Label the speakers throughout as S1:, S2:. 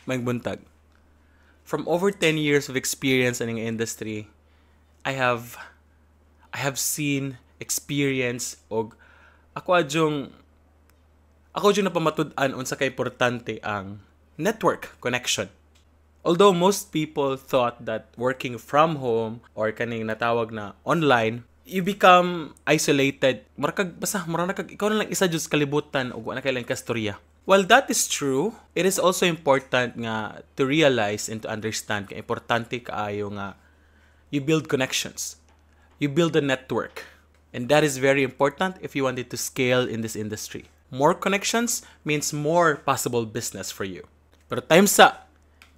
S1: Maayong buntag. From over 10 years of experience in the industry, I have seen, experience og ako jung napamatud-an unsa ka importante ang network connection. Although most people thought that working from home or kaning natawag na online, you become isolated. Mura kag basta mura na kag ikaw na lang isa jud sa kalibutan ug wa na kay laing kastorya. While that is true, it is also important nga to realize and to understand nga importante kaayo nga you build connections. You build a network. And that is very important if you wanted to scale in this industry. More connections means more possible business for you. Pero time sa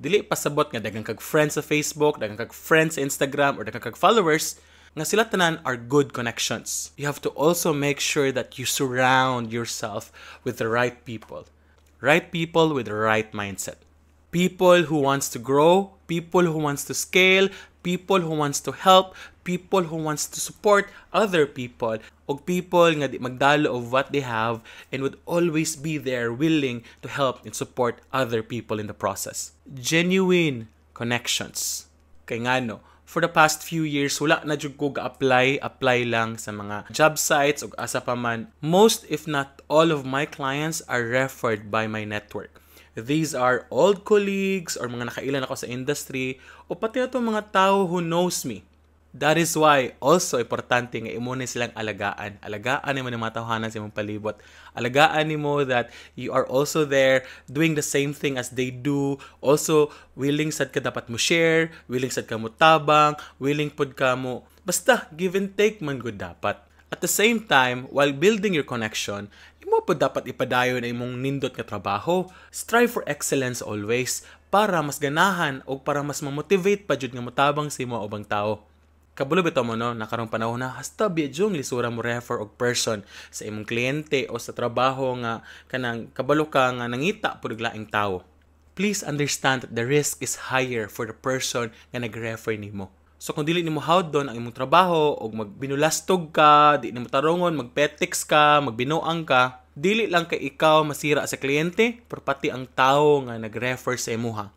S1: dili pasabot nga daghan kag friends sa Facebook, daghan kag friends sa Instagram or daghan kag followers nga sila tanan are good connections. You have to also make sure that you surround yourself with the right people. Right people with the right mindset. People who wants to grow, people who wants to scale, people who wants to help, people who wants to support other people, og people nga di magdalo of what they have and would always be there, willing to help and support other people in the process. Genuine connections. Kay ngano, for the past few years, wala na jud ko ga-apply, apply lang sa mga job sites ug asa pa man. Most, if not all of my clients are referred by my network. These are old colleagues or mga nakailan ako sa industry o pati na mga tao who knows me. That is why also importante nga imo ni silang alagaan. Alagaan nimo ni mga tawhanan sa imong palibot. Alagaan nimo that you are also there doing the same thing as they do. Also willing sad ka dapat mo share, willing sad ka mo tabang, willing pud ka mo basta give and take man gud dapat. At the same time, while building your connection, imo po dapat ipadayon ang imong nindot nga trabaho. Strive for excellence always para mas ganahan o para mas ma-motivate pa jud nga motabang sa imo ubang tao. Kabalo bitaw mo, no, na karong panahon na hasta biya lisura mo refer og person sa imong kliyente o sa trabaho nga kanang kabalo ka nga nangita pud og laing tawo. Please understand that the risk is higher for the person nga nag-refer nimo. So kung dili nimo hawdon ang imong trabaho og magbinulastog ka, di nimo tarongon, magpetix ka, magbinuang ka, dili lang kay ikaw masira sa kliyente, pero pati ang tao nga nag-refer sa imuha.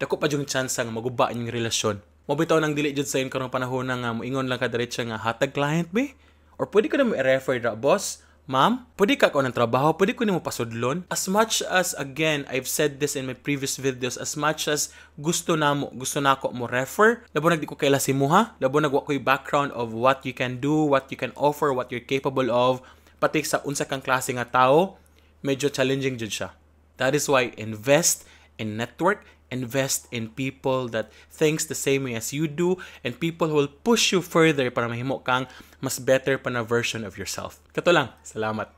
S1: Dako pa jung chance nga maguba inyong relasyon. Mo bitaw nang dili jud sayon karong panahon na nga moingon lang ka diretso nga hatag client be. Or pwede ko na mo i-refer ra, boss, ma'am, pwede ka ko ng trabaho, pwede ko nimo pasudlon. As much as, again, I've said this in my previous videos, as much as gusto namo, gusto nako mo refer, labo nag di ko kaila si muha, labo nag wa ko'y background of what you can do, what you can offer, what you're capable of, pati sa unsa kang klase nga tao, medyo challenging jud siya. That is why invest in network, invest in people that thinks the same way as you do and people who will push you further para mahimo kang mas better pa na version of yourself. Kato lang. Salamat.